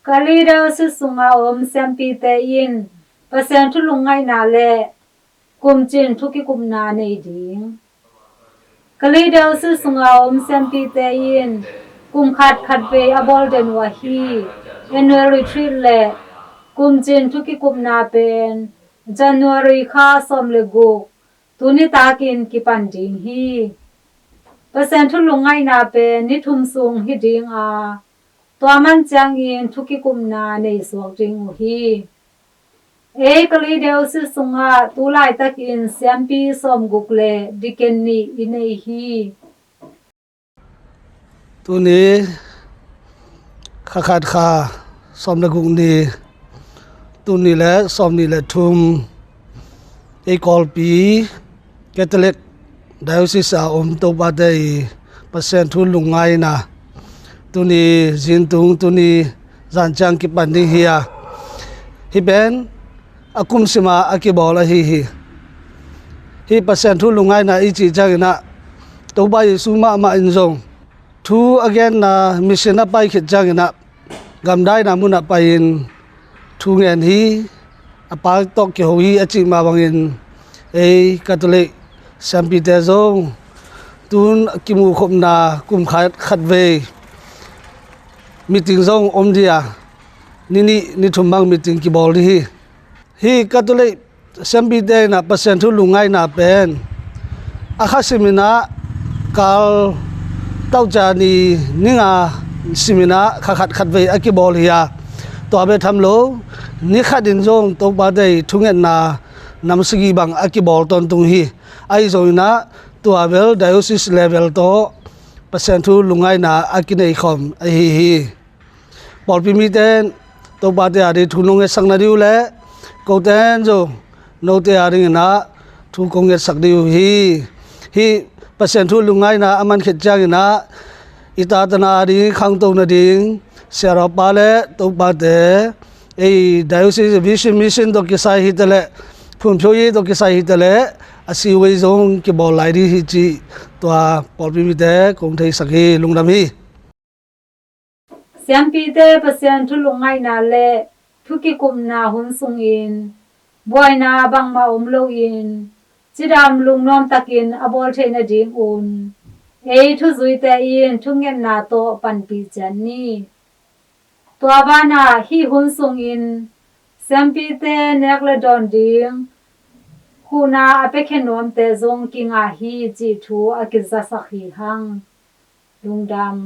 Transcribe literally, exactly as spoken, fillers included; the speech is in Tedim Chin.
Kalay Diocese sunga om siampite in Pasian thu lungngaihna le kumcin thu kikupna nei ding. Kalay Diocese sunga om siampite in kum khat khatvei a bawl den uh ahi Annual Retreat le kumcin thu kikupna pen January kha sawm le guk, tuni takin kipan ding hi. Pasian thu lungngaihna pen ni thum sung hi ding a, tua man ciangin thu kikupna nei suak ding uh hi. Ei Kalay Diocese sungah tu laitakin siampi sawmguk le deacon nih i nei hi. Tuni kha khat kha sawm le guk ni, tuni le sawm ni le thum, ei Kawlpi Catholic Diocese a om topate i Pasian thu lungngaihna tuni zintung, tuni zan ciang kipan ding hi a, hih pen a kum sima a kibawl ahi hi. Hih Pasian thu lungngaihna i cih ciangin ah Topa Jesu mahmah in zong thu a genna mission a pai khit ciangin ah gamdaina munah pai-in thu ngen hi, a pa tawh kiho hi a cih mah bangin ei Catholic siampite zong tun a kimuhkhopna kum khat khatvei meeting zong om ding a, ni nih ni thum bang meeting kibawl ding hi. Hih Catholic siampite in ah Pasian thu lungngaihna pen a kha simin ah kal tauca ni, ni nga simin ah kha khat khatvei a kibawl hi a, tua bek tham lo ni khatin zong topate i thungetna nam sagih bang a kibawl tawntung hi. Ahi zongin ah tua bel diocese level tawh Pasian thu lungngaihna a kineikhawm ahi hi. Pawlpi mite in topate a ding thu nong ngetsak nading uh le kote in zong note a dingin ah thu kong ngetsak ding uh hi. Hih Pasian thu lungngaihna a man khit ciangin ah i tatana a ding khangto nading siarapa le topate, ei diocese vision mission tawh kisai hi taleh, phunphio yi tawh kisai hi taleh, a siwei zong kibawl lai ding hi cih tua pawlpi mite kong theisak hi. Lungdam hi. Siampite Pasian thu lungngaihna le thu kikupna hun sungin buaina bangmah om loin cidam lungnuam takin a bawl theih nadingun ei thuzuite in thungetna tawh panpih ciat ni. Tua banah hih hun sungin siampite nek le dawn ding huhna a piakhia nuamte zong kingah hi cih thu a kizasak hi hang. Lungdam.